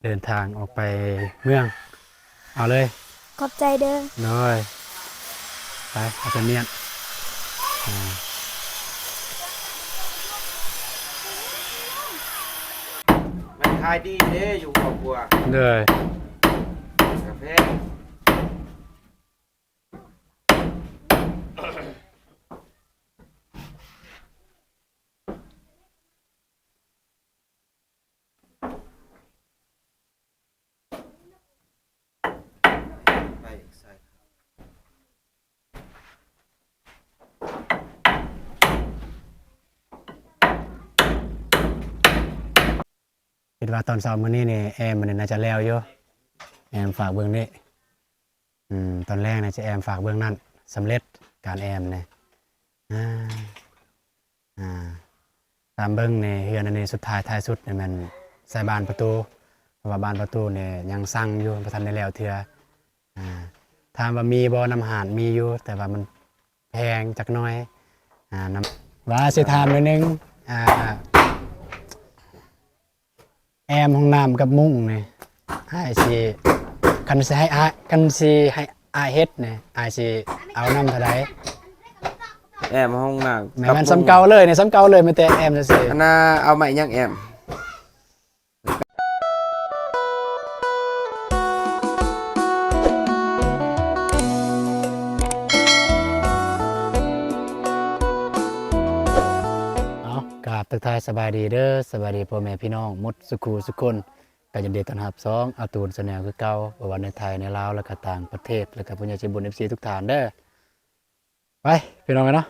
ເດີນທາງອອກໄປເມືອງ. ເອົາເລີຍ. ຂອບໃຈເດີ. ໂດຍ. ໄປ ເອົາແຕ່ມຽນ. ອ່າ ມັນຂາຍດີເດ້ ຢູ່ຄອບຄົວ. ໂດຍ. ກາແຟ. ຄິດວ່າຕອນເຊົ້າມື້ນີ້ນີ້ ແອມມັນນີ້ໜ້າຈະແລ້ວຢູ່. ແອມຝາກເບິ່ງນີ້. ອືມ ຕອນແລງໜ້າຈະແອມຝາກເບິ່ງນັ້ນ ສຳເລັດການແອມນີ້. ອ່າ ອ່າ ຕາມເບິ່ງໃນເຮືອນອັນນີ້ ສຸດທ້າຍທ້າຍສຸດນີ້ແມ່ນໃສ່ບານປະຕູ ເພາະວ່າບານປະຕູນີ້ຍັງສັງຢູ່ ບໍ່ທັນໄດ້ແລ້ວເທື່ອ. ອ່າ ຖາມວ່າມີບໍ່ນຳຮ້ານ? ມີຢູ່ ແຕ່ວ່າມັນແພງຈັກໜ້ອຍ. ອ່າ ນຳ ວ່າຊິຖາມໜ້ອຍໜຶ່ງ ອ່າ ແອມຫ້ອງນ້ຳກັບມຸ້ງນີ້ ອ້າຍຊິ ຄັນຊິໃຫ້ອ້າຍ ຄັນຊິໃຫ້ອ້າຍເຮັດນີ້ ອ້າຍຊິເອົານຳເທົ່າໃດ? ແອມຫ້ອງນ້ຳ ແມ່ນ ກັບມຸ້ງ ສ່ຳເກົ່າເລີຍນີ້ ສ່ຳເກົ່າເລີຍ ມີແຕ່ແອມຊື່ໆ. ອັນນ່າ ເອົາໄມ້ຫຍັງແອມ? ເອົາ ກາບທັກທາຍສະບາຍດີເດີ ສະບາຍດີພໍ່ແມ່ພີ່ນ້ອງໝົດສຸຂູສຸຄົນ. ກໍຍິນດີຕ້ອນຮັບຊ່ອງອາຕູນແຊນແນວຄືເກົ່າ ບໍ່ວ່າໃນໄທ ໃນລາວ ແລະກະຕ່າງປະເທດ ແລະກະຜູ້ໃຫຍ່ໃຈບຸນ ເອັຟຊີ ທຸກທ່ານເດີ. ໄປພີ່ນ້ອງເອີຍເນາະ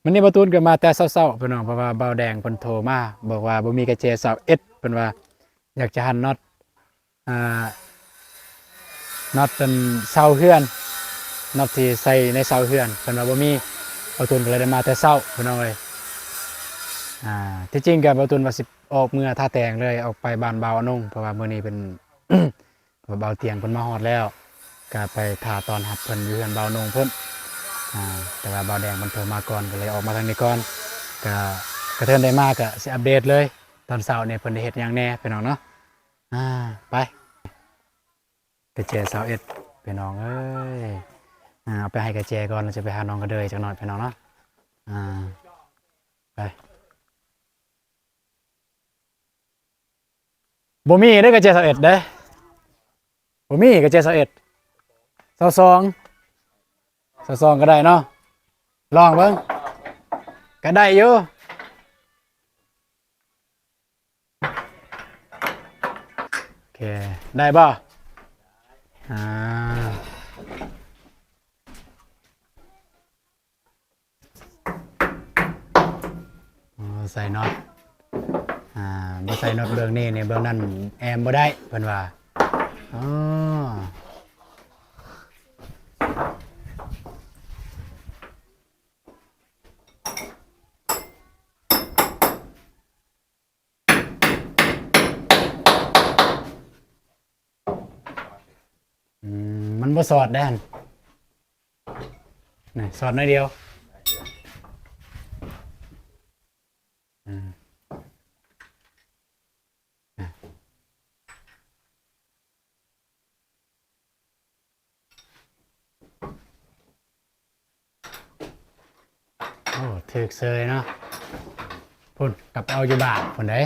ມື້ນີ້ບ່າວຕູນກໍມາແຕ່ເຊົ້າໆ ພີ່ນ້ອງ ເພາະວ່າບ່າວແດງເພິ່ນໂທມາ ບອກວ່າບໍ່ມີກະແຈຊາວເອັດ ເພິ່ນວ່າຢາກຈະຫັນນັອດ ອ່າ ນັອດອັນເສົາເຮືອນ ນັອດທີ່ໃສ່ໃນເສົາເຮືອນ ເພິ່ນວ່າບໍ່ມີ. ບ່າວຕູນກໍເລີຍໄດ້ມາແຕ່ເຊົ້າ ພີ່ນ້ອງເອີຍ. ອ່າ ທີ່ຈິງກໍບ່າວຕູນວ່າຊິອອກເມືອທ່າແຕງເລີຍ ອອກໄປບ້ານບ່າວອານົງ ເພາະວ່າມື້ນີ້ເປັນ ເພາະວ່າບ່າວຕຽງເພິ່ນມາຮອດແລ້ວ ກະໄປຖ້າຕ້ອນຮັບເພິ່ນຢູ່ເຮືອນບ່າວນົງເພິ່ນ. ອ່າ ແຕ່ວ່າບ່າວແດງເພິ່ນໂທມາກ່ອນ ກໍເລີຍອອກມາທາງນີ້ກ່ອນ. ກະ ກະເທີນໄດ້ມາກະຊິອັບເດດເລີຍ ຕອນເຊົ້ານີ້ເພິ່ນໄດ້ເຮັດຫຍັງແດ່ ພີ່ນ້ອງເນາະ. ອ່າ ໄປ ກະແຈຊາວເອັດ ພີ່ນ້ອງເອີຍ. ອ່າ ເອົາໄປໃຫ້ກະແຈກ່ອນ ແລ້ວຈະໄປຫານ້ອງກະເດີຍຈັກໜ້ອຍ ພີ່ນ້ອງເນາະ. ອ່າ ໄປ. ບໍ່ມີເດ້ກະແຈຊາວເອັດເດ້ ບໍ່ມີກະແຈຊາວເອັດ ຊາວສອງ ຊາວສອງກໍໄດ້ເນາະ ລອງເບິ່ງ ກໍໄດ້ຢູ່. ໂອເຄ ໄດ້ບໍ່? ອ່າ ອໍ ໃສ່ນັອດ ອ່າ ບໍ່ໃສ່ນັອດເບື້ອງນີ້ນີ້ ເບື້ອງນັ້ນແອມບໍ່ໄດ້ ເພິ່ນວ່າ. ອໍ ອືມ ມັນບໍ່ສອດເດ້ຫັ້ນ ນີ້ສອດໜ້ອຍດຽວ. ອືມ ໂອ້ ຖືກເສີຍເນາະ ພຸ້ນ ກັບເອົາຢູ່ບາດພຸ້ນເດ້.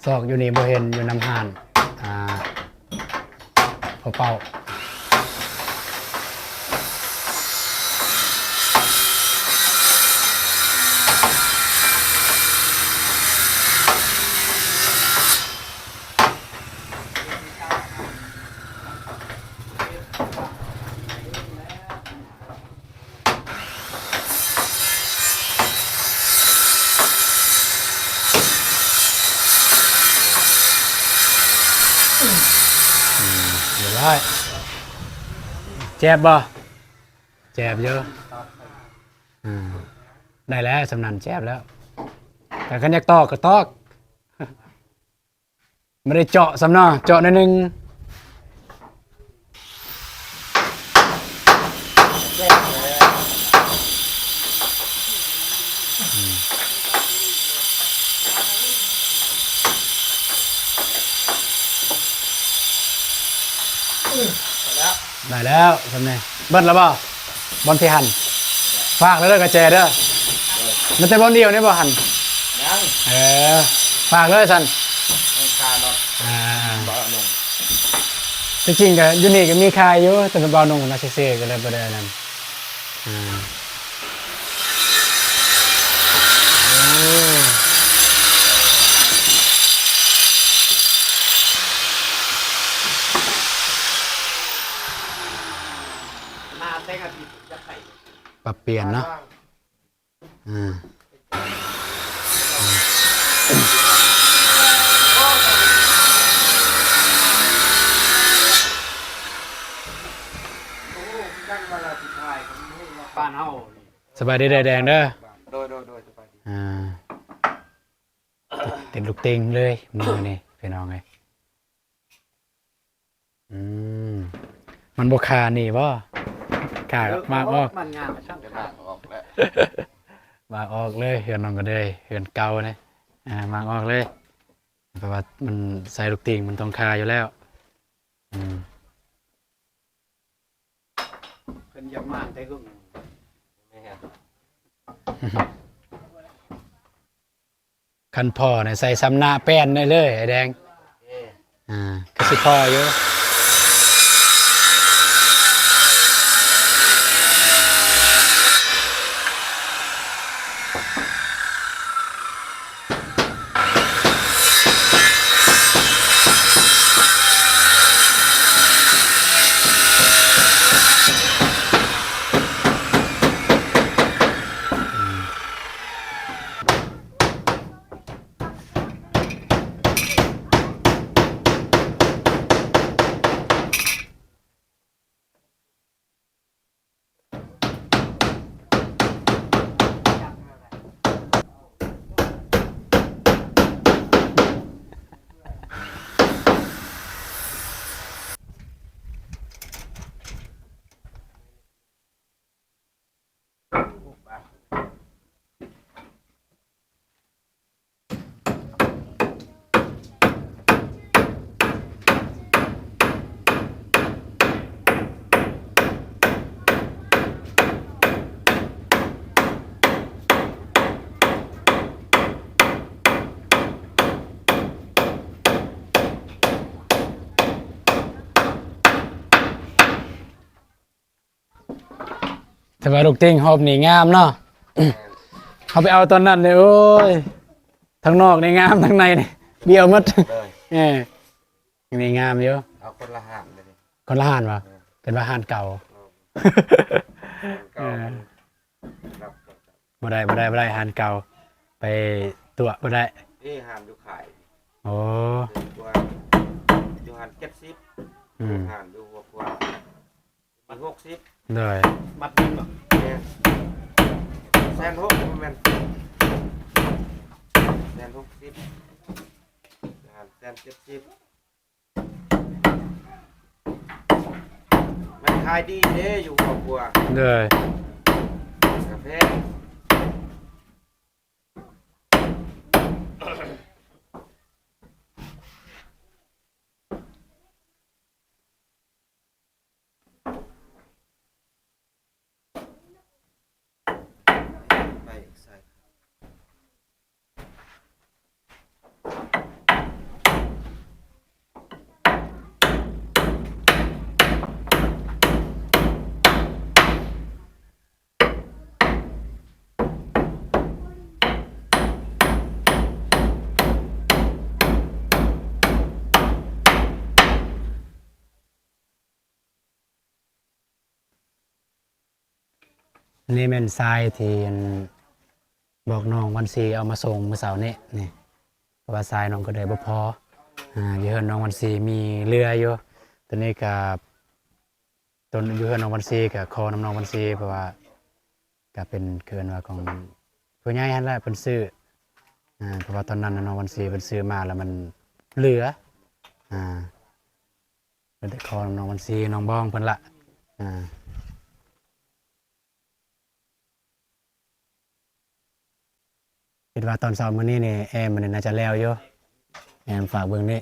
ຊອກຢູ່ນີ້ບໍ່ເຫັນ ຢູ່ນຳຮ້ານ ອ່າ ພໍ່ເປົ້າ. ອືມ ຮຽບຮ້ອຍ. ແຈບບໍ່? ແຈບຢູ່. ອ່າ ໄດ້ແລ້ວ ສ່ຳນັ້ນແຈບແລ້ວ. ແຕ່ຄັນຢາກຕອກກໍຕອກ. ບໍ່ໄດ້ເຈາະຊ້ຳເນາະ ເຈາະໜ້ອຍໜຶ່ງ. ອືມ. ໄດ້ແລ້ວສ່ຳນີ້ ເບິດແລ້ວບໍ່? ບ່ອນທີ່ຫັ້ນ ຝາກເດີກະແຈເດີ. ແມ່ນແຕ່ບ່ອນດຽວນີ້ບໍ່ຫັ້ນ? ຍັງ ເອີ ຝາກເລີຍຊັ້ນ ຍັງຄາເນາະ. ອ່າ ບໍ່ໜຸ່ງ ທີ່ຈິງກະຢູ່ນີ້ກະມີຂາຍຢູ່ ແຕ່ເບົາໜຸ່ງນະ ຊື່ໆ ກະເລີຍບໍ່ໄດ້ອັນນັ້ນ. ອ່າ ໂອ້ ປັບປ່ຽນເນາະ. ອ່າ ສະບາຍດີເດີແດງເດີ. ໂດຍ ໂດຍ ໂດຍ ສະບາຍດີ. ອ່າ ຕິດລູກຕິ່ງເລີຍມື້ນີ້ພີ່ນ້ອງເອີຍ. ອືມ ມັນບໍ່ຄານີ້ບໍ່? ຄາ ເອີ ໝາກອອກ ມັນງາມຊັ້ນ ໄດ້ໝາກອອກແລ້ວ ໝາກອອກເລີຍ. ເຮືອນນ້ອງກະເດີຍ ເຮືອນເກົ່າເດ້ ອ່າ ໝາກອອກເລີຍ ເພາະວ່າມັນໃສ່ລູກຕິ່ງ ມັນຕ້ອງຄາຢູ່ແລ້ວ. ອືມ ເພິ່ນຢາກໝານແຕ່ຫຶງ ແມ່ນ ຄັນພໍ້ນະໃສ່ຊຳນະແປ້ນໄດ້ເລີຍ ອ້າຍແດງ. ເອີ ອ່າ ຄືຊິພໍ້ຢູ່. ແຕ່ວ່າລູກຕິ່ງຮອບນີ້ງາມເນາະ. ເຮົາໄປເອົາຕອນນັ້ນເດ້ ໂອ້ຍ ທາງນອກນີ້ງາມ ທາງໃນນີ້ບ້ຽວໝົດ. ເອີ ນີ້ງາມຢູ່ ເອົາຄົນລະຫ້າງເດ້. ຄົນລະຫ້າງບໍ່? ເອີ ເປັນວ່າຫ້າງເກົ່າ. ເອີ ເອີ ບໍ່ໄດ້ ບໍ່ໄດ້ ບໍ່ໄດ້ ຮ້ານເກົ່າ ໄປຕົວະບໍ່ໄດ້. ນີ້ຮ້ານຢູ່ຄ້າຍ ໂອ້ ຢູ່ຮ້ານເຈັດສິບ ອືມ ຮ້ານຢູ່ຫົວຂົວ ມັດຫົກສິບ ໂດຍ ມັດໜຶ່ງເນາະ ແມ່ນ ແສນຫົກ ບໍ່ແມ່ນ ແສນຫົກສິບ ຮ້ານແສນເຈັດສິບ. ມັນຂາຍດີເດ້ຢູ່ຄອບຄົວ ໂດຍ ກາແຟ. ນີ້ແມ່ນຊາຍທີ່ ອັນ ບອກນ້ອງວັນຊີເອົາມາສົ່ງມື້ເຊົ້ານີ້ ນີ້ ເພາະວ່າຊາຍນ້ອງກະເດີຍບໍ່ພໍ ອ່າ ຢູ່ເຮືອນນ້ອງວັນຊີມີເຫຼືອຢູ່. ໂຕນີ້ກະ ໂຕຢູ່ເຮືອນນ້ອງວັນຊີກະຂໍນຳນ້ອງວັນຊີ ເພາະວ່າກະເປັນ ເອີ້ນວ່າຂອງຜູ້ໃຫຍ່ຫັ້ນແຫຼະ ເພິ່ນຊື້ ອ່າ ເພາະວ່າຕອນນັ້ນນ້ອງວັນຊີເພິ່ນຊື້ມາແລ້ວມັນເຫຼືອ ອ່າ ເພິ່ນໄດ້ຂໍນຳນ້ອງວັນຊີ ນ້ອງບອງເພິ່ນລະ ອ່າ. ຄິດວ່າຕອນເຊົ້າມື້ນີ້ນີ້ແອ້ມມັນນີ້ໜ້າຈະແລ້ວຢູ່ ແອ້ມຝາກເບື້ອງນີ້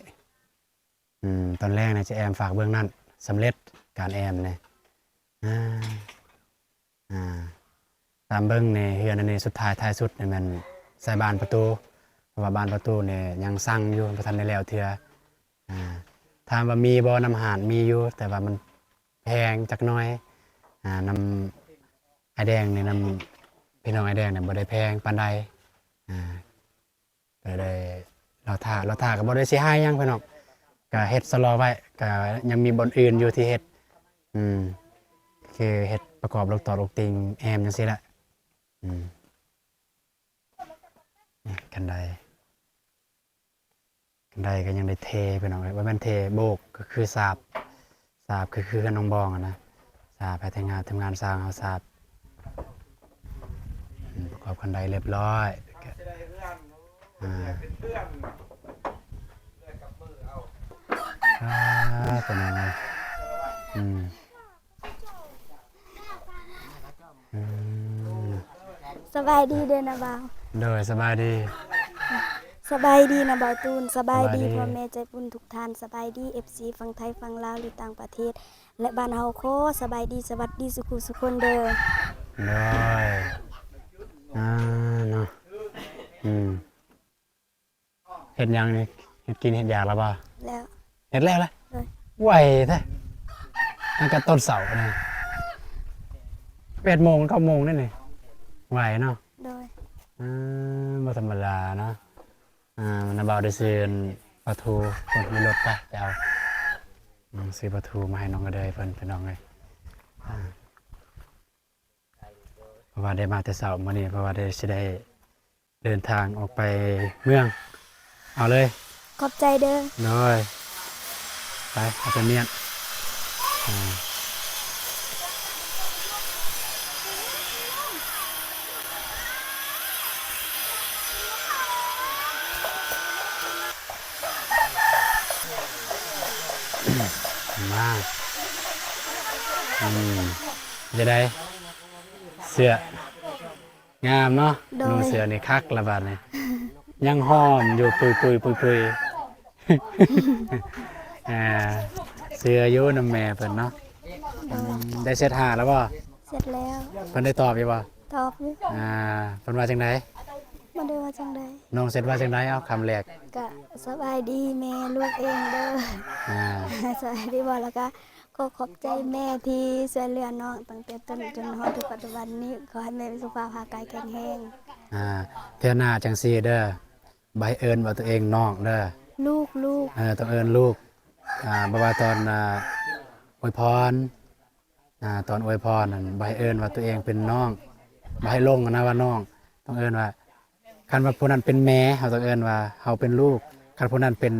ອືມ ຕອນແລງໜ້າຈະແອ້ມຝາກເບື້ອງນັ້ນສຳເລັດ ການແອ້ມນີ້ ອາ ອາ ຕາມເບິ່ງນີ້ ເຮືອນອັນນີ້ສຸດທ້າຍທ້າຍສຸດນີ້ແມ່ນໃສ່ບານປະຕູ ເພາະວ່າບານປະຕູນີ້ຍັງສັງຢູ່ ບໍ່ທັນໄດ້ແລ້ວເທື່ອ. ອາ ຖາມວ່າມີບໍ່ນຳຮ້ານ? ມີຢູ່ ແຕ່ວ່າມັນແພງຈັກໜ້ອຍ. ອາ ນຳອ້າຍແດງນີ້ ນຳພີ່ນ້ອງອ້າຍແດງນີ້ບໍ່ໄດ້ແພງປານໃດ. ອາ ກໍໄດ້ລໍຖ້າ ລໍຖ້າກໍບໍ່ໄດ້ເສຍຫາຍຫຍັງພີ່ນ້ອງ ກໍເຮັດຊະລໍໄວ້ ກໍຍັງມີບ່ອນອື່ນຢູ່ທີ່ເຮັດ ອືມ ຄືເຮັດປະກອບລູກຕອກລູກຕິ່ງແອ້ມຈັ່ງຊີ້ແຫຼະ. ອືມ ນີ້ ຄັນໄດ ຄັນໄດກໍຍັງໄດ້ເທພີ່ນ້ອງເອີຍ ບໍ່ແມ່ນເທ ໂບກ ກໍຄືສາບ ສາບ ຄື ຄືເຮືອນນ້ອງບອງຫັ້ນນະ ສາບໃຫ້ທີມງານ ທີມງານຊ່າງເຮົາສາບ ອືມ ປະກອບຄັນໄດຮຽບຮ້ອຍ ອາ ອາ ເປັນຫຍັງ ອືມ ອືມ ສະບາຍດີເດີນ້າບ່າວ. ໂດຍ ສະບາຍດີ. ສະບາຍດີນ້າບ່າວຕູນ. ສະບາຍດີ ສະບາຍດີພໍ່ແມ່ໃຈບຸນທຸກທ່ານ. ສະບາຍດີເອັຟຊີຝັ່ງໄທ ຝັ່ງລາວ ຫຼືຕ່າງປະເທດ ແລະບ້ານເຮົາ. ຂໍສະບາຍດີ ສະຫວັດດີສູ່ຄູ່ສູ່ຄົນເດີ. ໂດຍ ອ່າ ເນາະ ອືມ. ເຮັດຫຍັງນີ້? ເຮັດກິນເຮັດຢາກແລ້ວບໍ່? ແລ້ວ. ເຮັດແລ້ວລະ? ໂດຍ. ໄວແທ້. ອັນກະຕອນເຊົ້ານີ້ ແປດໂມງ ເກົ້າໂມງນີ້ນີ້ ໄວເນາະ. ໂດຍ. ເອີ ບໍ່ທຳມະດາເນາະ. ອ່າ ນ້າບ່າວໄດ້ຊື້ປາທູ ເພິ່ນມີລົດໄປ ໄປເອົາ ອືມ ຊື້ປາທູມາໃຫ້ນ້ອງກະເດີຍເພິ່ນ ພີ່ນ້ອງເອີຍ. ອ່າ ເພາະວ່າໄດ້ມາແຕ່ເຊົ້າມື້ນີ້ ເພາະວ່າໄດ້ ຊິໄດ້ເດີນທາງອອກໄປເມືອງ. ເອົາເລີຍ. ຂອບໃຈເດີ. ໂດຍ. ໄປ ເອົາໄປມ້ຽນ. ອ່າ ມາ ອືມ ເປັນຈັ່ງໃດ? ເສື້ອງາມເນາະ. ໂດຍ. ນຸ່ງເສື້ອນີ້ຄັກລະບາດນີ້ ຍັງຫອມຢູ່ ປຸຍໆໆໆ. ອ່າ ເຊື່ອຢູ່ນຳແມ່ເພິ່ນເນາະ. ໂດຍ. ອືມ ໄດ້ເຊັດຫາແລ້ວບໍ່? ເຊັດແລ້ວ. ເພິ່ນໄດ້ຕອບຢູ່ບໍ່? ຕອບຢູ່. ອ່າ ເພິ່ນວ່າຈັ່ງໃດ? ບໍ່ໄດ້ວ່າຈັ່ງໃດ. ນ້ອງເຊັດວ່າຈັ່ງໃດ? ເອົາ ຄຳແລກ. ກະສະບາຍດີແມ່ ລູກເອງເດີ. ອ່າ ສະບາຍດີບໍ່? ແລ້ວກະ ຂໍຂອບໃຈແມ່ທີ່ຊ່ວຍເຫຼືອນ້ອງຕັ້ງແຕ່ຕົ້ນຈົນຮອດທຸກປັດຈຸບັນນີ້. ຂໍໃຫ້ແມ່ມີສຸຂະພາບຮ່າງກາຍແຂງແຮງ. ອ່າ ເທື່ອໜ້າຈັ່ງຊີ້ເດີ ບໍ່ໃຫ້ເອີ້ນວ່າຕົວເອງນ້ອງເດີ. ລູກ ລູກ. ເອີ ຕ້ອງເອີ້ນລູກ. ອ່າ ບໍ່ວ່າຕອນ ອ່າ ອວຍພອນ ອ່າ ຕອນອວຍພອນນັ້ນ ບໍ່ໃຫ້ເອີ້ນວ່າຕົວເອງເປັນນ້ອງ ບໍ່ໃຫ້ຫຼົງນະວ່ານ້ອງ. ຕ້ອງເອີ້ນວ່າ ຄັນວ່າຜູ້ນັ້ນເປັນແມ່ ເຮົາຕ້ອງເອີ້ນວ່າເຮົາເປັນລູກ. ຄັນຜູ້ນັ້ນເປັນ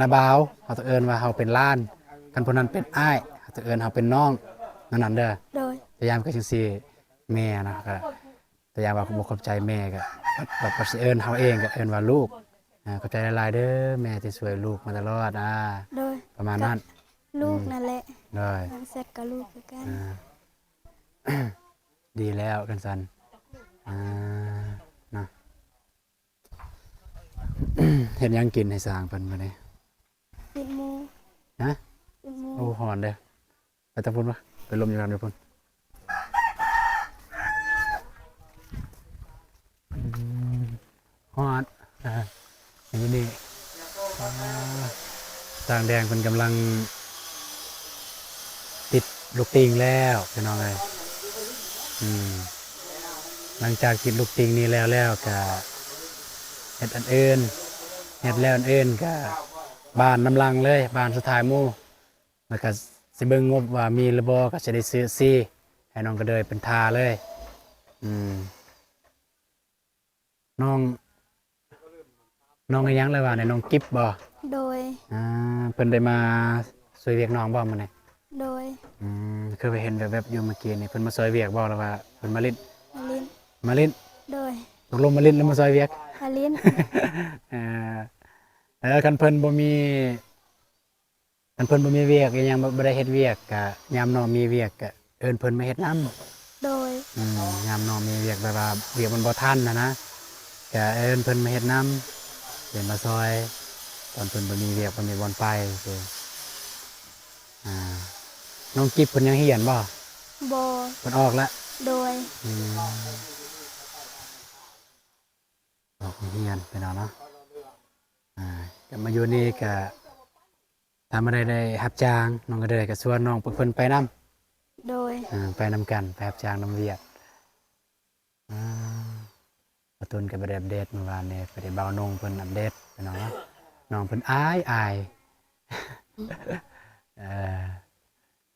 ນ້າບ່າວ ເຮົາຕ້ອງເອີ້ນວ່າເຮົາເປັນຫຼານ. ຄັນຜູ້ນັ້ນເປັນອ້າຍ ເຮົາຕ້ອງເອີ້ນເຮົາເປັນນ້ອງ ແນວນັ້ນເດີ. ໂດຍ. ພະຍາຍາມຄືຈັ່ງຊີ້ ແມ່ນະ ກະພະຍາຍາມວ່າບໍ່ຂອບໃຈແມ່ ກະ ບາດ ບາດຊິເອີ້ນເຮົາເອງ ກະເອີ້ນວ່າລູກ. ອ່າ ຂອບໃຈຫຼາຍໆເດີ ແມ່ທີ່ຊ່ວຍລູກມາຕະຫຼອດ. ອ່າ ໂດຍ. ປະມານນັ້ນ ກະລູກ ອືມ ນັ້ນແຫຼະ. ໂດຍ. ນ້ອງເຊັດກະລູກຄືກັນ. ອ່າ ດີແລ້ວ ຄັນຊັ້ນ. ອ່າ ເນາະ. ເຮັດຫຍັງກິນໃຫ້ຊ່າງເພິ່ນມື້ນີ້? ປີ້ງໝູ. ຮະ? ປີ້ງໝູ. ໂອ້ ຮ້ອນເດ້. ໄປທາງພຸ້ນວະ ໄປລົມຢູ່ທາງພຸ້ນ. ອືມ ຮອດ ອ່າ ຢູ່ນີ້ ອ່າ ຊ່າງແດງເພິ່ນກຳລັງຕິດລູກຕິ່ງແລ້ວ ພີ່ນ້ອງເອີຍ. ອືມ ຫຼັງຈາກຕິດລູກຕິ່ງນີ້ແລ້ວ ແລ້ວກະເຮັດອັນອື່ນ ເຮັດແລ້ວອັນອື່ນກະບານນຳຫຼັງເລີຍ ບານສຸດທ້າຍໝູ່. ແລ້ວກະຊິເບິ່ງງົບວ່າມີຫຼືບໍ່ ກະຊິໄດ້ຊື້ຊີໃຫ້ນ້ອງກະເດີຍເປັນທ່າເລີຍ. ອືມ ນ້ອງ ນ້ອງອີ່ຫຍັງລະວ່ານີ້ ນ້ອງກິບບໍ່? ໂດຍ. ອ່າ ເພິ່ນໄດ້ມາຊ່ວຍວຽກນ້ອງບໍ່ມື້ນີ້? ໂດຍ. ອືມ ຄືໄປເຫັນແວບໆຢູ່ມື້ກີ້ນີ້ ເພິ່ນມາຊ່ວຍວຽກບໍ່ ຫຼືວ່າເພິ່ນມາຫຼິ້ນ? ມາຫຼິ້ນ. ມາຫຼິ້ນ? ໂດຍ. ຕົກລົງມາຫຼິ້ນຫຼືມາຊ່ວຍວຽກ? ມາຫຼິ້ນ. ເອີ ເອີ ຄັນເພິ່ນບໍ່ມີ ຄັນເພິ່ນບໍ່ມີວຽກອີ່ຫຍັງ ບໍ່ ບໍ່ໄດ້ເຮັດວຽກ ກະຍາມນ້ອງມີວຽກ ກະເອີ້ນເພິ່ນມາເຮັດນຳ. ໂດຍ. ອືມ ຍາມນ້ອງມີວຽກ ແບບວ່າວຽກມັນບໍ່ທັນຫັ້ນນະ ກະເອີ້ນເພິ່ນມາເຮັດນຳ ເພິ່ນມາຊ່ອຍ ຕອນເພິ່ນບໍ່ມີວຽກ ບໍ່ມີບ່ອນໄປ. ອ່າ ນ້ອງກິບເພິ່ນຍັງຮຽນບໍ່? ບໍ່. ເພິ່ນອອກແລ້ວ? ໂດຍ. ອືມ ອອກຮຽນໄປແລ້ວເນາະ. ອ່າ ກໍມາຢູ່ນີ້ກໍ ຖ້າມື້ໃດໄດ້ຮັບຈ້າງ ນ້ອງກະເດີຍກໍຊວນນ້ອງເພິ່ນໄປນຳ. ໂດຍ. ອ່າ ໄປນຳກັນ ໄປຮັບຈ້າງນຳວຽກ. ອ່າ ປະຕູນກໍບໍ່ໄດ້ອັບເດດມື້ວານນີ້ ໄປໄດ້ເບົານົງເພິ່ນອັບເດດພີ່ນ້ອງເນາະ. ນ້ອງເພິ່ນອາຍໆ ເອີ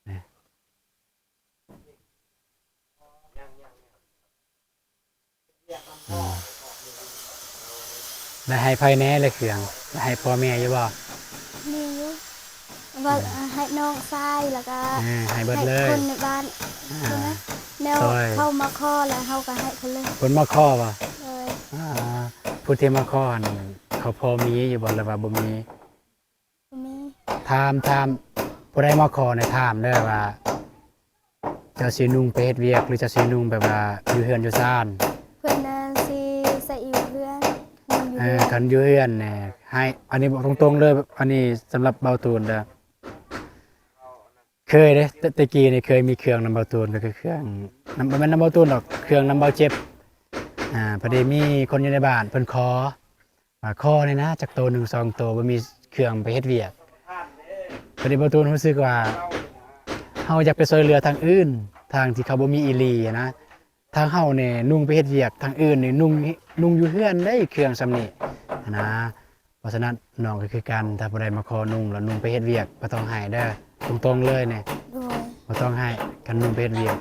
ນີ້ ອືມ ໄດ້ໃຫ້ໃຜແດ່ລະເຄື່ອງ? ໄດ້ໃຫ້ພໍ່ແມ່ຢູ່ບໍ່? ມີຢູ່. ວ່າ ອືມ ໃຫ້ນ້ອງຊາຍ ແລ້ວກໍ ເອີ ໃຫ້ເບິດເລີຍ ໃຫ້ຄົນໃນບ້ານ ອ່າ ໃຊ່ໄໝ? ແນວ ຊ່ອຍ ເຂົາມາຂໍ ແລ້ວເຮົາກໍໃຫ້ເພິ່ນເລີຍ. ເພິ່ນມາຂໍບໍ່? ໂດຍ. ອ່າ ຜູ້ທີ່ມາຂໍຫັ້ນ ເຂົາພໍມີຢູ່ບໍ່ ຫຼືວ່າບໍ່ມີ? ບໍ່ມີ. ຖາມ ຖາມ ຜູ້ໃດມາຂໍນີ້ ຖາມເດີວ່າ ເຈົ້າຊິນຸ່ງໄປເຮັດວຽກ ຫຼືເຈົ້າຊິນຸ່ງແບບວ່າຢູ່ເຮືອນຢູ່ຊານ? ເພິ່ນນະຊິໃສ່ຢູ່ເຮືອນ ນຸ່ງຢູ່ ເອີ ເຮືອນ. ຄັນຢູ່ເຮືອນນີ້ໃຫ້ ອັນນີ້ບອກຕົງໆເລີຍ ອັນນີ້ສຳລັບເບົາຕູນເດີ ເຄີຍເດ້ ແຕ່ ແຕ່ກີ້ນີ້ເຄີຍມີເຄື່ອງນຳເບົາຕູນ ກໍຄືເຄື່ອງນຳ ບໍ່ແມ່ນນຳເບົາຕູນດອກ ເຄື່ອງນຳເບົາເຈັບ. ອ່າ ພໍດີມີຄົນຢູ່ໃນບ້ານເພິ່ນຂໍ ວ່າຂໍແດ່ນະ ຈັກໂຕໜຶ່ງສອງໂຕ ບໍ່ມີເຄື່ອງໄປເຮັດວຽກ. ພໍດີເບົາຕູນຮູ້ສຶກວ່າ ເຮົາຢາກໄປຊ່ວຍເຫຼືອທາງອື່ນ ທາງທີ່ເຂົາບໍ່ມີອີ່ຫຼີນະ. ທາງເຮົານີ້ນຸ່ງໄປເຮັດວຽກ ທາງອື່ນນີ້ນຸ່ງ ນຸ່ງຢູ່ເຮືອນໄດ້ເຄື່ອງສ່ຳນີ້ນະ. ເພາະສະນັ້ນນ້ອງກໍຄືກັນ ຖ້າຜູ້ໃດມາຂໍນຸ່ງ ແລ້ວນຸ່ງໄປເຮັດວຽກ ບໍ່ຕ້ອງໃຫ້ເດີ ຕົງໆເລີຍນີ້. ໂດຍ. ບໍ່ຕ້ອງໃຫ້ ຄັນນຸ່ງໄປເຮັດວຽກ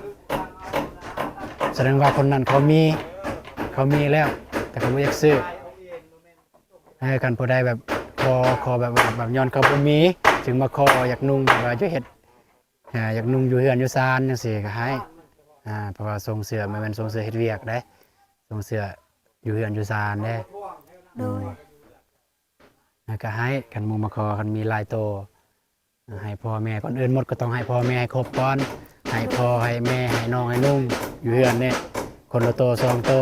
ສະແດງວ່າຄົນນັ້ນເຂົາມີ ເຂົາມີແລ້ວ ແຕ່ເຂົາບໍ່ຢາກຊື້. ເອີ ຄັນຜູ້ໃດແບບຂໍ ຂໍແບບວ່າ ແບບຍ້ອນເຂົາບໍ່ມີ ຈຶ່ງມາຂໍຢາກນຸ່ງ ແບບວ່າຢາກເຮັດ ອ່າ ຢາກນຸ່ງຢູ່ເຮືອນຢູ່ຊານຈັ່ງຊີ້ກໍໃຫ້. ອ່າ ເພາະວ່າຊົງເສື້ອ ບໍ່ແມ່ນຊົງເສື້ອເຮັດວຽກເດ້ ຊົງເສື້ອຢູ່ເຮືອນຢູ່ຊານເດ້. ໂດຍ. ອືມ ແລ້ວກໍໃຫ້ ຄັນໝູ່ມາຂໍ ຄັນມີຫຼາຍໂຕ ໃຫ້ພໍ່ແມ່ ກ່ອນອື່ນໝົດກໍຕ້ອງໃຫ້ພໍ່ແມ່ໃຫ້ຄົບກ່ອນ ໃຫ້ພໍ່ໃຫ້ແມ່ ໃຫ້ນ້ອງໃຫ້ນຸ່ງຢູ່ເຮືອນນີ້ ຄົນລະໂຕສອງໂຕ.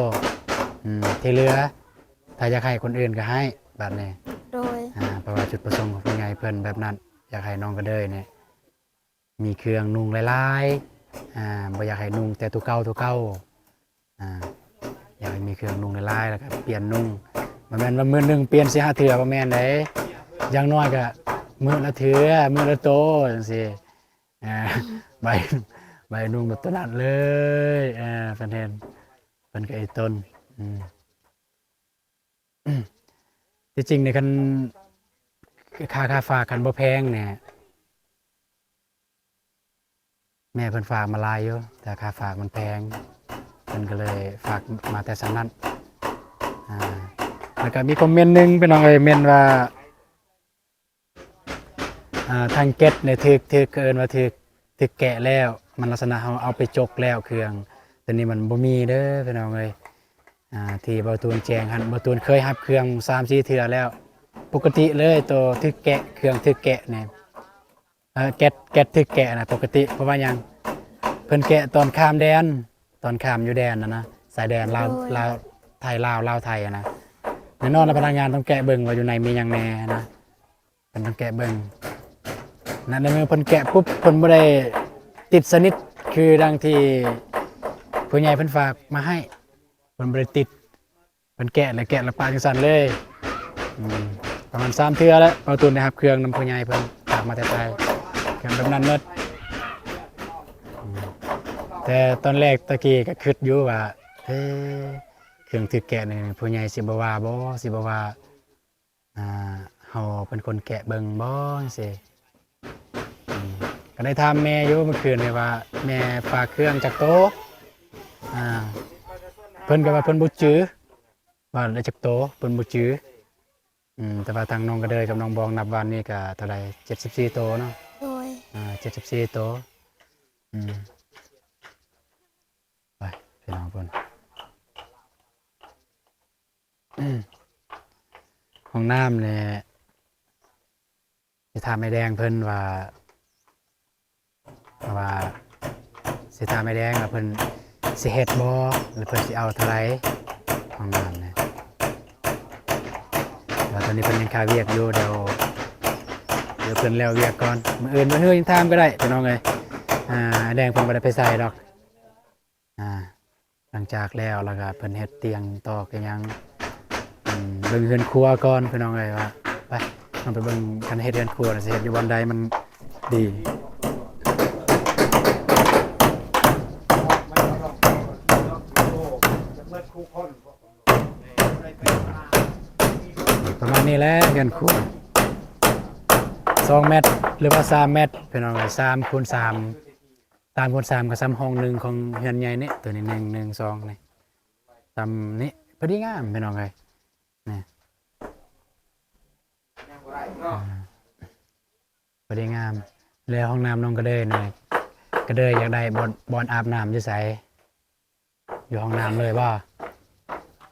ອືມ ທີ່ເຫຼືອ ຖ້າຢາກໃຫ້ຄົນອື່ນກໍໃຫ້ບາດນີ້. ໂດຍ. ອ່າ ເພາະວ່າຈຸດປະສົງຂອງຜູ້ໃຫຍ່ເພິ່ນແບບນັ້ນ ຢາກໃຫ້ນ້ອງກະເດີຍນີ້ ມີເຄື່ອງນຸ່ງຫຼາຍໆ ອ່າ ບໍ່ຢາກໃຫ້ນຸ່ງແຕ່ໂຕເກົ່າ ໂຕເກົ່າ ອ່າ ຢາກໃຫ້ມີເຄື່ອງນຸ່ງຫຼາຍໆ ແລ້ວກໍປ່ຽນນຸ່ງ. ບໍ່ແມ່ນວ່າມື້ໜຶ່ງປ່ຽນສີ່ຫ້າເທື່ອ ບໍ່ແມ່ນເດ້ ຢ່າງໜ້ອຍກໍມື້ລະເທື່ອ ມື້ລະໂຕຈັ່ງຊີ້. ອ່າ ໃບ ໃບນຸ່ງແບບໂຕນັ້ນເລີຍ ເອີ ເພິ່ນເຫັນ ເພິ່ນກໍອີຕົນ. ອືມ ທີ່ຈິງນີ້ ຄັນຄ່າ ຄ່າຝາກຄັນບໍ່ແພງນີ້ ແມ່ເພິ່ນຝາກມາຫຼາຍຢູ່ ແຕ່ຄ່າຝາກມັນແພງ ເພິ່ນກໍເລີຍຝາກມາແຕ່ສ່ຳນັ້ນ. ອ່າ ແລ້ວກໍມີຄອມເມັນໜຶ່ງ ພີ່ນ້ອງເອີຍ ເມັນວ່າ ອ່າ ທາງເກັດນີ້ຖືກ ຖືກ ເອີ້ນວ່າຖືກ ຖືກແກະແລ້ວ ມັນລັກສະນະເຮົາເອົາໄປຈົກແລ້ວເຄື່ອງ ແຕ່ນີ້ມັນບໍ່ມີເດີພີ່ນ້ອງເອີຍ. ອ່າ ທີ່ເບົາຕູນແຈ້ງຫັ້ນ ເບົາຕູນເຄີຍຮັບເຄື່ອງສາມສີ່ເທື່ອແລ້ວ ປົກກະຕິເລີຍ ໂຕຖືກແກະ ເຄື່ອງຖືກແກະນີ້ ເອີ ແກັດ ແກັດຖືກແກະນະ ປົກກະຕິ. ເພາະວ່າຫຍັງ? ເພິ່ນແກະຕອນຂ້າມແດນ ຕອນຂ້າມຢູ່ແດນຫັ້ນນະ ຊາຍແດນລາວ ໂດຍ ລາວ ໄທ ລາວ ລາວ ໄທຫັ້ນນະ. ແນ່ນອນລະພະນັກງານຕ້ອງແກະເບິ່ງວ່າຢູ່ໃນມີຫຍັງແດ່ຫັ້ນນະ ເພິ່ນຕ້ອງແກະເບິ່ງ. ໃນເມື່ອເພິ່ນແກະປຸບ ເພິ່ນບໍ່ໄດ້ຕິດສະໜິດ ຄືດັ່ງທີ່ຜູ້ໃຫຍ່ເພິ່ນຝາກມາໃຫ້ ເພິ່ນບໍ່ໄດ້ຕິດ ເພິ່ນແກະແລ້ວ ແກະແລ້ວປະຈັ່ງຊັ້ນເລີຍ. ອືມ ປະມານສາມເທື່ອແລ້ວ ເບົາຕູນໄດ້ຮັບເຄື່ອງນຳຜູ້ໃຫຍ່ເພິ່ນຝາກມາແຕ່ໄທ ເຄື່ອງແບບນັ້ນໝົດ. ອືມ ແຕ່ຕອນແລກຕະກີ້ກໍຄິດຢູ່ວ່າ ເອີ ເຄື່ອງຖືກແກະນີ້ ຜູ້ໃຫຍ່ຊິບໍ່ວ່າບໍ່ ຊິບໍ່ວ່າ ອ່າ ເຮົາເປັນຄົນແກະເບິ່ງບໍ່ ຈັ່ງຊີ້. ອືມ ກໍໄດ້ຖາມແມ່ຢູ່ເມື່ອຄືນນີ້ວ່າ ແມ່ຝາກເຄື່ອງຈັກໂຕ? ອ່າ ເພິ່ນກໍວ່າເພິ່ນບໍ່ຈື່ ວ່າໄດ້ຈັກໂຕ ເພິ່ນບໍ່ຈື່. ອືມ ແຕ່ວ່າທາງນ້ອງກະເດີຍກັບນ້ອງບອງນັບວານນີ້ກໍເທົ່າໃດ ເຈັດສິບສີ່ໂຕເນາະ. ໂດຍ. ອ່າ ເຈັດສິບສີ່ໂຕ. ອືມ ໄປ ພີ່ນ້ອງເພິ່ນ ຫ້ອງນ້ຳນີ້ ຊິຖາມແມ່ແດງເພິ່ນວ່າ ວ່າຊິຖາມແມ່ແດງວ່າເພິ່ນຊິເຮັດບໍ່ ຫຼືເພິ່ນຊິເອົາເທົ່າໃດ ຫ້ອງນ້ຳນີ້. ແຕ່ວ່າຕອນນີ້ເພິ່ນຍັງຄາວຽກຢູ່ ດຽວ ດຽວເພິ່ນແລ້ວວຽກກ່ອນ ມື້ອື່ນມື້ຮືຍັງຖາມກໍໄດ້ ພີ່ນ້ອງເອີຍ. ອ່າ ອ້າຍແດງເພິ່ນບໍ່ໄດ້ໄປໃສດອກ. ອ່າ ຫຼັງຈາກແລ້ວ ແລ້ວກໍເພິ່ນເຮັດຕຽງຕອກອີ່ຫຍັງ ອືມ ເບິ່ງເຮືອນຄົວກ່ອນພີ່ນ້ອງເອີຍ ວ່າ ໄປ ເຮົາໄປເບິ່ງກັນເຮັດເຮືອນຄົວ ຊິເຮັດຢູ່ບ່ອນໃດມັນດີ. ປະມານນີ້ແຫຼະ ເຮືອນຄົວ ສອງແມັດ ຫຼືວ່າ ສາມແມັດ ພີ່ນ້ອງເອີຍ ສາມຄູນສາມ ສາມຄູນສາມກໍສ່ຳຫ້ອງໜຶ່ງຂອງເຮືອນໃຫຍ່ນີ້ ໂຕນີ້ ໜຶ່ງ ໜຶ່ງ ສອງ ນີ້ ສ່ຳນີ້ ພໍດີງາມພີ່ນ້ອງເອີຍ ນີ້ ອ່າ ພໍດີງາມ. ແລ້ວຫ້ອງນ້ຳນ້ອງກະເດີຍນີ້ ກະເດີຍຢາກໄດ້ບ່ອນ ບ່ອນອາບນ້ຳຢູ່ໃສ? ຢູ່ຫ້ອງນ້ຳເລີຍບໍ່?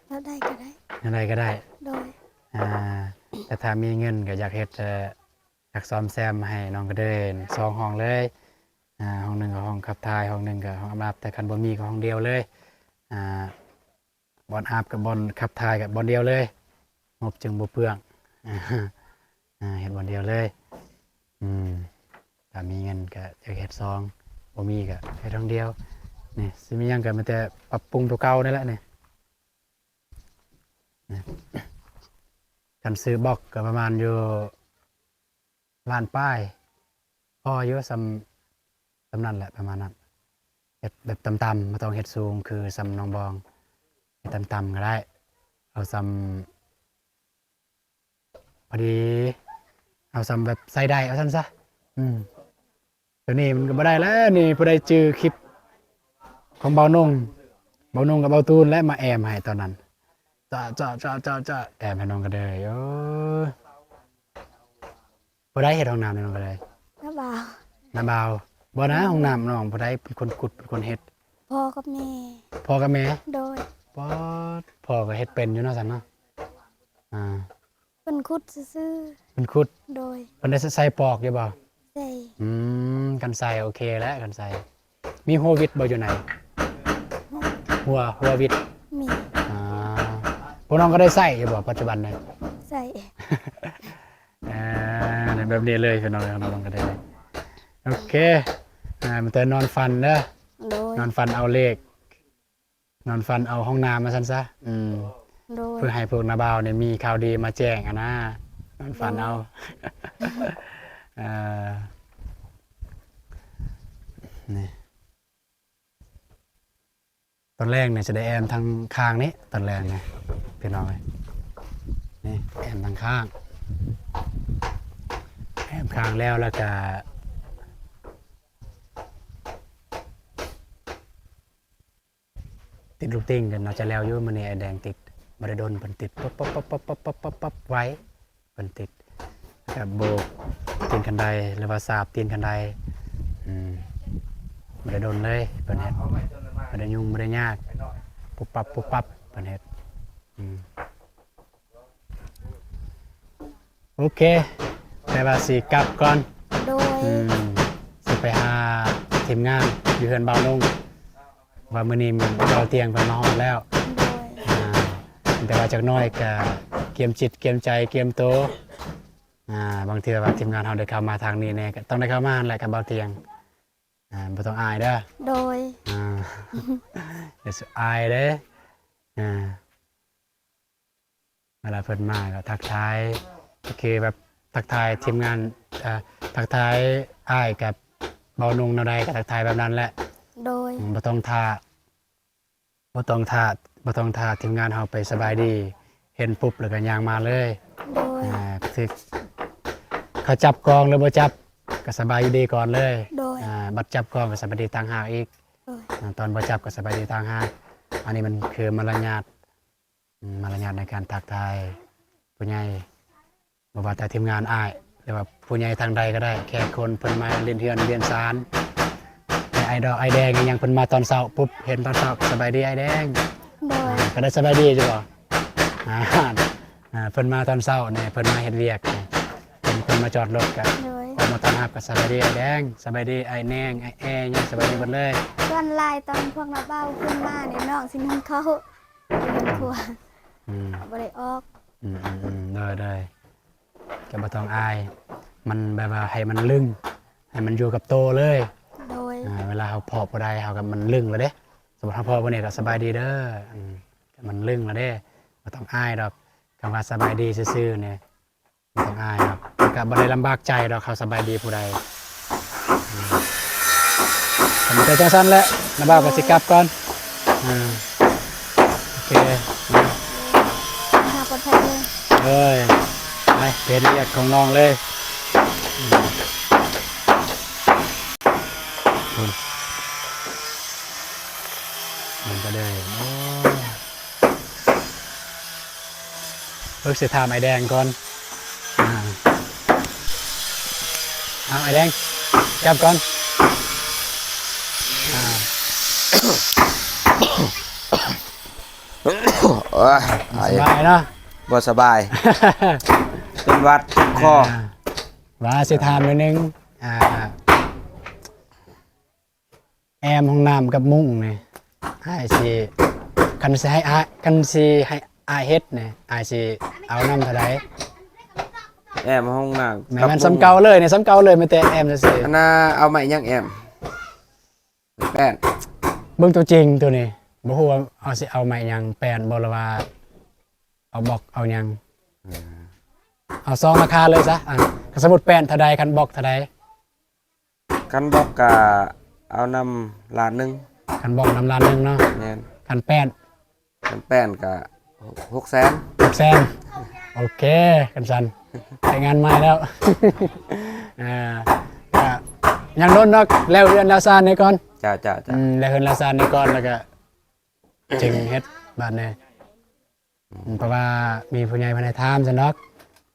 ແນວໃດກໍໄດ້ ແນວໃດກໍໄດ້ ໂດຍ ອ່າ ແຕ່ຖ້າມີເງິນກໍຢາກເຮັດ ເອີ ຢາກສ້ອມແຊມໃຫ້ນ້ອງກະເດີຍສອງຫ້ອງເລີຍ ອ່າ ຫ້ອງໜຶ່ງກໍຫ້ອງຂັບຖ່າຍ ຫ້ອງໜຶ່ງກໍຫ້ອງອາບນ້ຳ ແຕ່ຄັນບໍ່ມີກໍຫ້ອງດຽວເລີຍ ອ່າ ບ່ອນອາບກັບບ່ອນຂັບຖ່າຍກັບບ່ອນດຽວເລີຍ ງົບຈຶ່ງບໍ່ເປືອງ ອ່າ ເຮັດບ່ອນດຽວເລີຍ ອືມ ຖ້າມີເງິນກໍຈະເຮັດສອງ ບໍ່ມີກໍເຮັດຫ້ອງດຽວ ນີ້ ຊິມີຫຍັງກໍມີແຕ່ປັບປຸງຕົວເກົ່ານີ້ແຫຼະ ນີ້ ນີ້ ຄັນຊື້ບລັອກກໍປະມານຢູ່ ລ້ານປາຍ ພໍຢູ່ ສ່ຳ ສ່ຳນັ້ນແຫຼະ ປະມານນັ້ນ ເຮັດແບບຕ່ຳໆ ບໍ່ຕ້ອງເຮັດສູງຄືສ່ຳນ້ອງບອງ ເຮັດຕ່ຳໆກໍໄດ້ ເອົາສ່ຳພໍດີ ເອົາສ່ຳແບບໃຊ້ໄດ້ ເອົາຊັ້ນຊະ ອືມ. ໂຕນີ້ມັນກໍບໍ່ໄດ້ແລ້ວນີ້ ຜູ້ໃດຈື່ຄລິບຂອງບ່າວນົງ ບ່າວນົງກັບບ່າວຕູນແຫຼະ ມາແອ້ມໃຫ້ຕອນນັ້ນ ຈະ ຈະ ຈະ ຈະ ຈະ ແອ້ມໃຫ້ນ້ອງກະເດີຍ ໂອ້ຍ ຜູ້ໃດເຮັດຫ້ອງນ້ຳໃຫ້ນ້ອງກະເດີຍ? ນ້າບ່າວ ນ້າບ່າວ ບໍ່ນະ ໂດຍ ຫ້ອງນ້ຳນ້ອງຜູ້ໃດເປັນຄົນຂຸດ ເປັນຄົນເຮັດ? ພໍ່ກັບແມ່ ພໍ່ກັບແມ່ ໂດຍ ປາດ ພໍ່ກໍເຮັດເປັນຢູ່ເນາະ ຊັ້ນເນາະ ອ່າ ເພິ່ນຂຸດຊື່ໆ ເພິ່ນຂຸດ ໂດຍ ເພິ່ນໄດ້ໃສ່ປອກຢູ່ບໍ່? ໃສ່ ອືມ ຄັນໃສ່ໂອເຄແຫຼະ ຄັນໃສ່ ມີຫົວວິດບໍ່ຢູ່ໃນ ຫົວ ຫົວວິດ? ມີ ອ່າ ພວກນ້ອງກໍໄດ້ໃຊ້ຢູ່ບໍ່ປັດຈຸບັນນີ້? ໃຊ້ ອ່າ ແບບນີ້ເລີຍພີ່ນ້ອງ ນ້ອງກໍໄດ້ ໂອເຄ ອ່າ ມີແຕ່ນອນຝັນເດີ ໂດຍ ນອນຝັນເອົາເລກ ນອນຝັນເອົາຫ້ອງນ້ຳວ່າຊັ້ນຊະ ອືມ ໂດຍ ເພື່ອໃຫ້ພວກນ້າບ່າວນີ້ມີຂ່າວດີມາແຈ້ງຫັ້ນນາ ນອນຝັນເອົາ ໂດຍ ເອີ ນີ້ ຕອນແລງນີ້ຈະໄດ້ແອ້ມທາງຂ້າງນີ້ ຕອນແລງນີ້ ພີ່ນ້ອງເອີຍ ນີ້ ແອ້ມທາງຂ້າງ ແອ້ມຂ້າງແລ້ວ ແລ້ວກະ ຕິດລູກຕິ່ງກໍໜ້າຈະແລ້ວຢູ່ ມື້ນີ້ອ້າຍແດງຕິດ ບໍ່ໄດ້ດົນເພິ່ນຕິດ ປັບໆໆໆໆໆ ໄວ ເພິ່ນຕິດ ແລ້ວກໍໂບກຕີນຄັນໄດ ຫຼືວ່າສາບຕີນຄັນໄດ ອືມ ບໍ່ໄດ້ດົນເລີຍ ເພິ່ນເຮັດ ບໍ່ໄດ້ຫຍຸ້ງ ບໍ່ໄດ້ຍາກ ປຸບປັບ ປຸບປັບ ເພິ່ນເຮັດ ອືມ. ໂອເຄ ແຕ່ວ່າຊິກັບກ່ອນ ໂດຍ ອືມ ຊິໄປຫາທີມງານຢູ່ເຮືອນບ່າວນົງ ວ່າມື້ນີ້ບ່າວຕຽງເພິ່ນມາຮອດແລ້ວ ໂດຍ ອ່າ ແຕ່ວ່າຈັກໜ້ອຍກະກຽມຈິດກຽມໃຈກຽມໂຕ ອ່າ ບາງເທື່ອວ່າທີມງານເຮົາໄດ້ເຂົ້າມາທາງນີ້ແດ່ ກໍຕ້ອງໄດ້ເຂົ້າມາຫັ້ນແຫຼະກັບບ່າວຕຽງ ອ່າ ບໍ່ຕ້ອງອາຍເດີ ໂດຍ ອ່າ ຢ່າສຸອາຍເດ້ ອ່າ. ເວລາເພິ່ນມາກໍທັກທາຍ ກໍຄືແບບທັກທາຍທີມງານ ເອີ ທັກທາຍອ້າຍກັບບ່າວນົງແນວໃດກໍທັກທາຍແບບນັ້ນແຫຼະ ໂດຍ ອືມ ບໍ່ຕ້ອງຖ້າ ບໍ່ຕ້ອງຖ້າ ບໍ່ຕ້ອງຖ້າທີມງານເຮົາໄປສະບາຍດີ ເຫັນປຸບແລ້ວກໍຍ່າງມາເລີຍ ໂດຍ ອ່າ ຄືເຂົາຈັບກອງຫຼືບໍ່ຈັບກໍສະບາຍດີກ່ອນເລີຍ ໂດຍ ອ່າ ບັດຈັບກອງກໍສະບາຍດີຕ່າງຫາກອີກ ໂດຍ ອ່າ ຕອນບໍ່ຈັບກໍສະບາຍດີຕ່າງຫາກ ອັນນີ້ມັນຄືມາລະຍາດ ອືມ ມາລະຍາດໃນການທັກທາຍຜູ້ໃຫຍ່ ບໍ່ວ່າແຕ່ທີມງານອ້າຍ ຫຼືວ່າຜູ້ໃຫຍ່ທາງໃດກໍໄດ້ ແຂກຄົນເພິ່ນມາຫຼິ້ນເຮືອນລ່ຽນຊານ ໄອ້ດອກໄອ້ແດງອີ່ຫຍັງ ເພິ່ນມາຕອນເຊົ້າປຸບ ເຫັນຕອນເຊົ້າ ສະບາຍດີອ້າຍແດງ ໂດຍ ອ່າ ກໍໄດ້ສະບາຍດີຢູ່ບໍ່? ອ່າ ອ່າ ເພິ່ນມາຕອນເຊົ້ານີ້ ເພິ່ນມາເຮັດວຽກ ເພິ່ນ ເພິ່ນມາຈອດລົດກໍ ໂດຍ ອອກມາຕ້ອນຮັບ ກໍສະບາຍດີອ້າຍແດງ ສະບາຍດີອ້າຍແນງ ອ້າຍແອ ຫຍັງ ສະບາຍດີເບິດເລີຍ ສ່ວນຫຼາຍຕອນພວກນ້າບ່າວຂຶ້ນມານີ້ ນ້ອງຊິໜຶ້ງເຂົ້າ ຢູ່ໃນຄົວ ອືມ ບໍ່ໄດ້ອອກ ອືມໆໆ ໂດຍໆ ກໍບໍ່ຕ້ອງອາຍ ມັນແບບວ່າໃຫ້ມັນລຶ້ງ ໃຫ້ມັນຢູ່ກັບໂຕເລີຍ ໂດຍ ອ່າ ເວລາເຮົາພໍ້ຜູ້ໃດ ເຮົາກໍ ມັນລຶ້ງແລ້ວເດ້. ສົມມຸດເຮົາພໍ້ຜູ້ນີ້ກໍສະບາຍດີເດີ ອືມ ມັນລຶ້ງແລ້ວເດ້ ບໍ່ຕ້ອງອາຍດອກ. ຄຳວ່າສະບາຍດີຊື່ໆນີ້ ບໍ່ຕ້ອງອາຍດອກ ແລ້ວກໍບໍ່ໄດ້ລຳບາກໃຈດອກ ເຮົາສະບາຍດີຜູ້ໃດ. ອືມ ກໍມີແຕ່ຈັ່ງຊັ້ນແຫຼະ ນ້າບ່າວກໍຊິກັບກ່ອນ. ອືມ ໂອເຄ ເດີນທາງປອດໄພເດີ. ເອີຍ ໄປເຮັດວຽກຂອງນ້ອງເລີຍ. ອືມ ເບິ່ງກໍໄດ້ ໂອ້ ເບິ່ງ ຊິຖາມອ້າຍແດງກ່ອນ. ອ່າ ເອົາ ອ້າຍແດງ ຈັບກ່ອນ. ອ່າ ໂອ້ຍ ສະບາຍເນາະ? ບໍ່ສະບາຍ ເປັນຫວັດ ເຈັບຄໍ. ອ່າ ວ່າຊິຖາມໜ້ອຍໜຶ່ງ ອ່າ ແອ້ມຫ້ອງນ້ຳກັບມຸ້ງນີ້ ອ້າຍຊິ ຄັນຊິໃຫ້ອ້າຍ ຄັນຊິໃຫ້ອ້າຍເຮັດນີ້ ອ້າຍຊິເອົານຳເທົ່າໃດ? ແອ້ມຫ້ອງນ້ຳ ແມ່ນ ກັບມຸ້ງ ແມ່ນສ່ຳເກົ່າເລີຍນີ້ ສ່ຳເກົ່າເລີຍ ມີແຕ່ແອ້ມຊື່ໆ. ອັນນ່າ ເອົາໄມ້ຫຍັງແອ້ມ? ແປ້ນ. ເບິ່ງຕົວຈິງຕົວນີ້ ບໍ່ຮູ້ວ່າເຮົາຊິເອົາໄມ້ຫຍັງ ແປ້ນບໍ່ ຫຼືວ່າເອົາບລັອກເອົາຫຍັງ? ອືມ ເອົາສອງລາຄາເລີຍຊະ. ອ່າ ຄັນສົມມຸດແປ້ນເທົ່າໃດ ຄັນບລັອກເທົ່າໃດ? ຄັນບລັອກກະເອົານຳລ້ານໜຶ່ງ. ຄັນບລັອກນຳລ້ານໜຶ່ງເນາະ? ແມ່ນ. ຄັນແປ້ນ? ຄັນແປ້ນກະຫົກແສນ. ຫົກແສນ ໂອເຄ. ຄັນຊັ້ນໄດ້ງານໃໝ່ແລ້ວ. ອ່າ ກະຍັງດົນເນາະ ແລ້ວເຮືອນແລ້ວຊານນີ້ກ່ອນ. ເຈົ້າ ເຈົ້າ ເຈົ້າ. ອືມ ແລ້ວເຮືອນແລ້ວຊານນີ້ກ່ອນ ແລ້ວກະຈຶ່ງເຮັດບາດນີ້. ອືມ ເພາະວ່າມີຜູ້ໃຫຍ່ເພິ່ນໃຫ້ຖາມຊັ້ນດອກ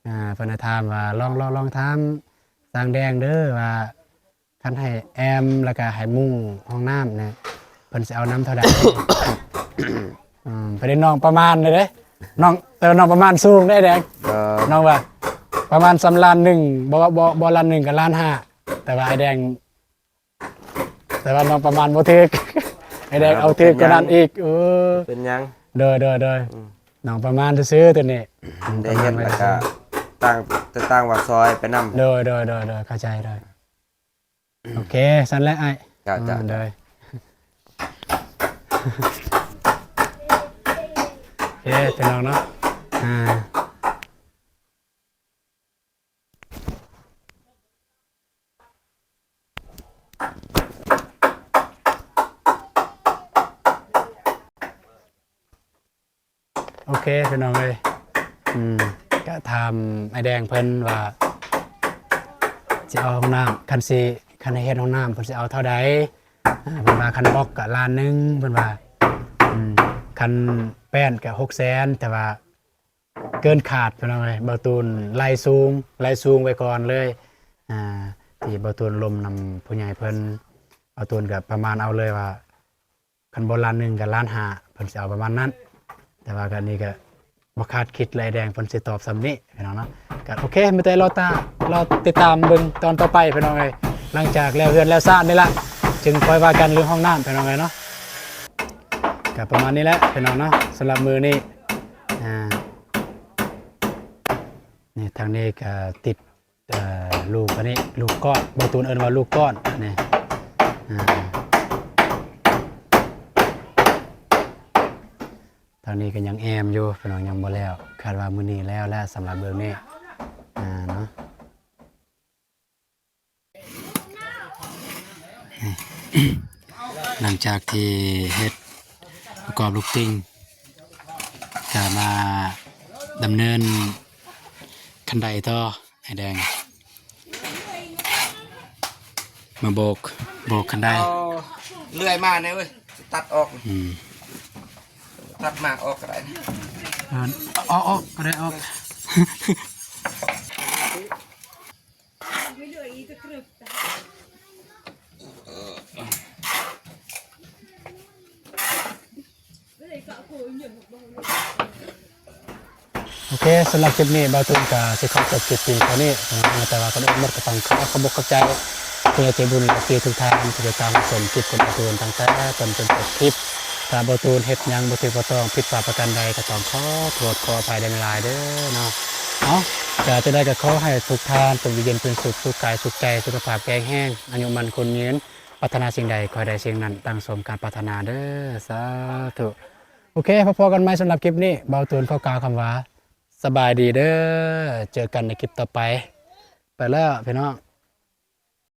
ອ່າ ເພິ່ນໃຫ້ຖາມວ່າ ລອງ ລອງ ລອງຖາມຊ່າງແດງເດີວ່າ ຄັນໃຫ້ແອ້ມ ແລ້ວກະໃຫ້ມຸ້ງຫ້ອງນ້ຳນີ້ ເພິ່ນຊິເອົານຳເທົ່າໃດ? ອືມ ເພິ່ນໄດ້ນ້ອງປະມານເດ້ ນ້ອງ ແຕ່ວ່ານ້ອງປະມານສູງເດ້ແດງ. ເອີ ນ້ອງວ່າປະມານສ່ຳລ້ານໜຶ່ງ ບໍ່ ບໍ່ ບໍ່ລ້ານໜຶ່ງກໍລ້ານຫ້າ ແຕ່ວ່າອ້າຍແດງ ແຕ່ວ່ານ້ອງປະມານບໍ່ຖືກ ໄອ້ແດກເອົາຖືກກວ່ານັ້ນອີກ. ເອີ ເປັນຫຍັງ? ໂດຍ ໂດຍ ໂດຍ. ອືມ ນ້ອງປະມານຊື່ໆ ຕົວນີ້ ໄດ້ເຮັດແລ້ວກະຕ່າງ ແຕ່ຕ່າງວ່າຊ່ອຍໄປນຳ. ໂດຍ ໂດຍ ໂດຍ ໂດຍ ເຂົ້າໃຈ. ໂດຍ ໂອເຄ ຊັ້ນແຫຼະອ້າຍ. ເຈົ້າ ເຈົ້າ. ໂດຍ ໂອເຄ ພີ່ນ້ອງເນາະ ອ່າ ໂອເຄ ພີ່ນ້ອງເອີຍ ອືມ ກະຖາມອ້າຍແດງເພິ່ນວ່າ ຊິເອົາຫ້ອງນ້ຳ ຄັນຊິ ຄັນໃຫ້ເຮັດຫ້ອງນ້ຳ ເພິ່ນຊິເອົາເທົ່າໃດ? ອ່າ ເພິ່ນວ່າຄັນບລັອກກະລ້ານໜຶ່ງ ເພິ່ນວ່າ ອືມ ຄັນແປ້ນກະຫົກແສນ ແຕ່ວ່າ ເກີນຄາດ ພີ່ນ້ອງເອີຍ. ບ່າວຕູນໄລ່ສູງ ໄລ່ສູງໄວ້ກ່ອນເລີຍ ອ່າ ທີ່ບ່າວຕູນລົມນຳຜູ້ໃຫຍ່ເພິ່ນ ບ່າວຕູນກໍປະມານເອົາເລີຍວ່າ ຄັນບໍ່ລ້ານໜຶ່ງກໍລ້ານຫ້າ ເພິ່ນຊິເອົາປະມານນັ້ນ. ແຕ່ວ່າກໍອັນນີ້ກໍບໍ່ຄາດຄິດເລີຍ ອ້າຍແດງເພິ່ນຊິຕອບສ່ຳນີ້ ພີ່ນ້ອງເນາະ. ກໍໂອເຄ ມີແຕ່ລໍຕາ ລໍຕິດຕາມເບິ່ງຕອນຕໍ່ໄປ ພີ່ນ້ອງເອີຍ. ຫຼັງຈາກແລ້ວເຮືອນແລ້ວຊານນີ້ລະ ຈຶ່ງຄ່ອຍວ່າກັນເລື່ອງຫ້ອງນ້ຳ ພີ່ນ້ອງເອີຍເນາະ. ກໍປະມານນີ້ແຫຼະ ພີ່ນ້ອງເນາະ ສຳລັບມື້ນີ້. ອ່າ ນີ້ ທາງນີ້ກໍຕິດ ເອີ ລູກອັນນີ້ ລູກກ້ອນ ບ່າວຕູນເອີ້ນວ່າລູກກ້ອນນີ້. ອ່າ ທາງນີ້ກໍຍັງແອ້ມຢູ່ ພີ່ນ້ອງ ຍັງບໍ່ແລ້ວ ຄາດວ່າມື້ນີ້ແລ້ວແຫຼະ ສຳລັບເບື້ອງນີ້ ອ່າ ເນາະ. ຫຼັງຈາກທີ່ເຮັດປະກອບລູກຕິ່ງ ກະມາດຳເນີນຄັນໄດຕໍ່ ອ້າຍແດງ ມາໂບກ ໂບກຄັນໄດ. ເອົາເລື່ອຍມາແດ່ເວີຍ ຊິຕັດອອກ. ອືມ ຕັດໝາກອອກກໍໄດ້. ເອີ ອອກ ອອກ ກໍໄດ້ອອກ. ໂອເຄ ສຳລັບຄລິບນີ້ ບ່າວຕູນກໍຊິຂໍຈົບຄລິບພຽງເທົ່ານີ້ ແຕ່ວ່າກ່ອນອື່ນໝົດກໍຕ້ອງຂໍຂອບອົກຂອບໃຈຜູ້ໃຫຍ່ໃຈບຸນ ເອັຟຊີ ທຸກທ່ານທີ່ຕິດຕາມຮັບຊົມຄລິບຂອງບ່າວຕູນຕັ້ງແຕ່ຕົ້ນຈົນຈົບຄລິບ. ຖ້າບ່າວຕູນເຮັດຫຍັງບໍ່ຖືກບໍ່ຕ້ອງ ຜິດພາດປະການໃດ ກໍຕ້ອງຂໍໂທດຂໍອະໄພຫຼາຍໆເດີເນາະ. ເອົາ ກໍຈັ່ງໃດກໍຂໍໃຫ້ທຸກທ່ານຈົ່ງຢູ່ເຢັນເປັນສຸກ ສຸກກາຍສຸກໃຈ ສຸຂະພາບແຂງແຮງ ອາຍຸໝັ້ນຄົນຍືນ ປາດຖະໜາສິ່ງໃດ ຂໍໃຫ້ໄດ້ສິ່ງນັ້ນ ດັ່ງສົມການປາດຖະໜາເດີ້ ສາທຸ. ໂອເຄ ພໍ້ກັນໃໝ່ສຳລັບຄລິບນີ້ ບ່າວຕູນຂໍກ່າວຄຳວ່າ ສະບາຍດີເດີ້ ເຈີກັນໃນຄລິບຕໍ່ໄປ. ໄປແລ້ວພີ່ນ້ອງ.